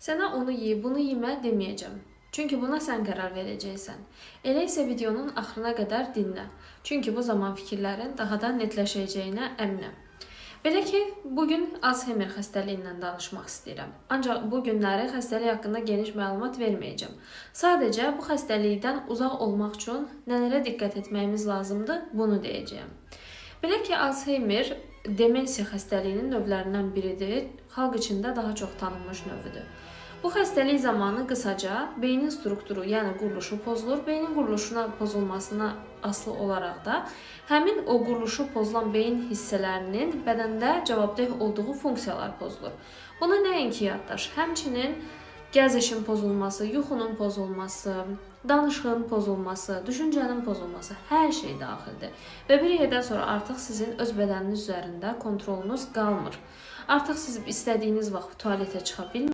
Sənə onu ye, bunu yemə deməyəcəm. Çünki buna sən qərar verəcəksən. Elə isə videonun axırına qədər dinlə. Çünki bu zaman fikirlərin daha da netləşəcəyinə əminəm. Belə ki, bu gün Alzheimer xəstəliyindən danışmaq istəyirəm. Ancaq bu günləri xəstəlik haqqında geniş məlumat verməyəcəm. Sadəcə bu xəstəlikdən uzaq olmaq üçün nələrə diqqət etməyimiz lazımdır, bunu deyəcəyəm. Belə ki, Alzheimer demensiya xəstəliyinin növlərindən biridir. Xalq içində daha çox tanınmış növüdür. Bu xəstəlik zamanı qısaca beynin strukturu, yəni quruluşu pozulur. Beynin quruluşuna pozulmasına asılı olaraq da həmin o quruluşu pozulan beyin hissələrinin bədəndə cavabdeh olduğu funksiyalar pozulur. Buna nəinki yaddaş, həmçinin gəzişin pozulması, yuxunun pozulması, danışığın pozulması, düşüncənin pozulması, hər şey daxildir. Və bir yerdən sonra artıq sizin öz bədəniniz üzərində kontrolunuz qalmır. Artıq siz istədiyiniz vaxt tualetə çıxa bilmirsiniz.